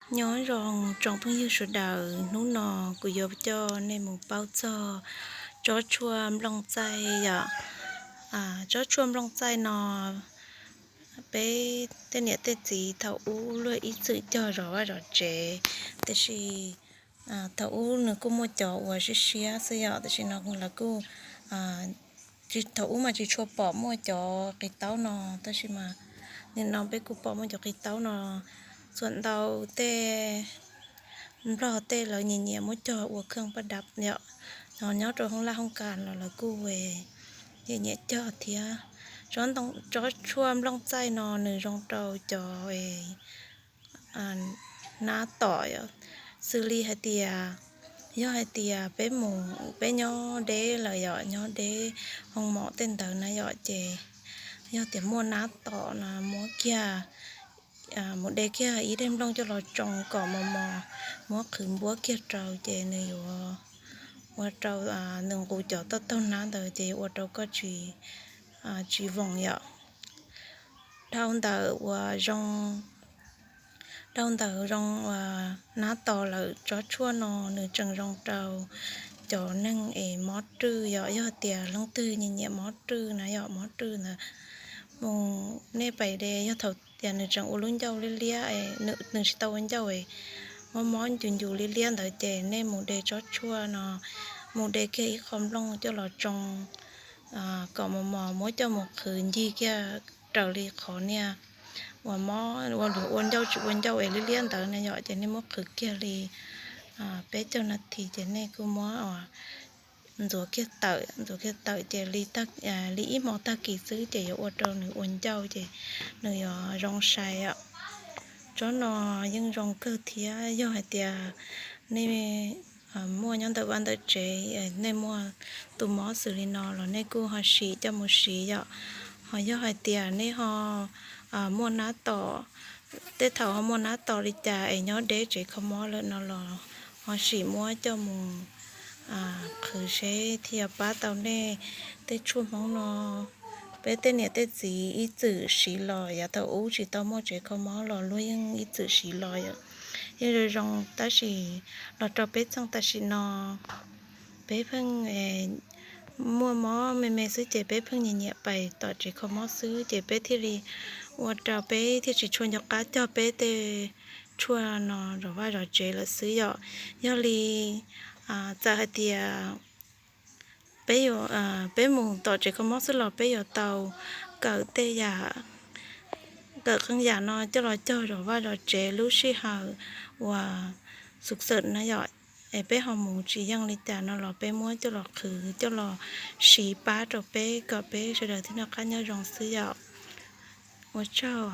Nyob zoo tsoom phooj ywg sawv daws, hnub no kuv yuav coj nej mus paub txog tsob tshuaj nplooj txaij yom. Tsob tshuaj nplooj txaij no peb tej niam tej txiv thaum ub luag ib txwm cog zov vaj zov tsev, tiam sis thaum ub nws kuj muaj cov uas siab siab xwb yom, tiam sis no lawv kuj, thaum ub mas tsis tshua pom muaj cov qis taub no, tab sis mas nim no peb kuj pom muaj cov qis taub no. Txuas ntau tej Nplog tej lawv nyiam nyiam muab cog ua kheej paj dab yom, nyob rau hoob laj hoob kas los lawv kuj nyiam nyiam cog thiab. Tsob tshuaj nplooj txaij no nws zoo rau cov hnab tom, xws li hais tias, yog hais tias peb mus, peb nyob deb lawm yom, nyob deb hoo mom tej ntawd na yom, ces yog tias muaj nab tom no muab kiag, mus de kiag ib daim nplooj coj los tsoo kom mos mos, muab qhwv npuab kiag rau ces nws yuav ua rau nws nqus cov toj taug nab ntawd ces yuav ua rau koj tsis, tsis voos yom. Dhau ntawm uas zoo, dhau ntawm zoo uas nab tom lawm, tsob tshuaj no nws tseem zoo rau cov neeg es mob rwj yom, yog tias leej twg nyiam nyiam mob rwj na yom, mob rwj ntawd mus nej pais de, yog thaum tias nws tseem ua lub ncauj liab liab, nws tsis tau ua ncauj, mob mob ncus ncus liab liab ntawd ces nej mus de tsob tshuaj no, mus de kiag ib qho nplooj coj los tsoo kom mos mos, muab coj mus qhwv ncig kiag raws li qhov niag uas mob ua luag ua ncauj tsis ua ncauj es liab liab ntawd na yom, ces nej muab qhwv kiag li peb caug nas this ces nej kuj muab ntxuav kiag tawm, ntxuav kiag tawm ces li ib hmo tag kis xwb ces yuav ua rau nws ua ncauj ces nws yuav zoo sai. Tsob no yeej zoo kawg thiab, yog hais tias nej muaj nyob ntawm vaj ntawm tsev, nej muaj tus mob xws li no los nej kuj ho sim coj mus siv yom. Ho yog hais tias nej ho muaj nab tom, tej thaum ho muaj nab tom li cas es nyob deb tsev kho mob lawm no los ho sim muab coj mus qhwv seb thiaj pab tau nej. Tej tshuaj Hmoob no peb tej niam tej txiv ib txwm siv los, yav thaum ub tsis tau muaj tsev kho mob los luag yeej ib txwm siv los yom, yeej zoo zoo, tab sis los rau peb txheej tam sim no peb pheej muaj mob me me xwb ces peb pheej nyiam nyiam pais tom tsev kho mob xwb ces peb thiaj li ua rau peb thiaj tsis tshua nco qab cog peb tej tshuaj no zov vaj zov tsev lawm xwb yom. Yog li txawm hais tias peb yuav, peb mus tom tsev kho mob xwb los peb yuav tau kawm tej yam, kawm qee yam no coj los cog zov vaj zov tsev lub sij hawm uas xub xawm na yom. Es peb ho mus tsis yeej li cas no los peb muab coj los qhwv coj los siv pab rau peb kom peb sawv daws thiaj noj qab nyob zoo xwb yom. Ua tsaug.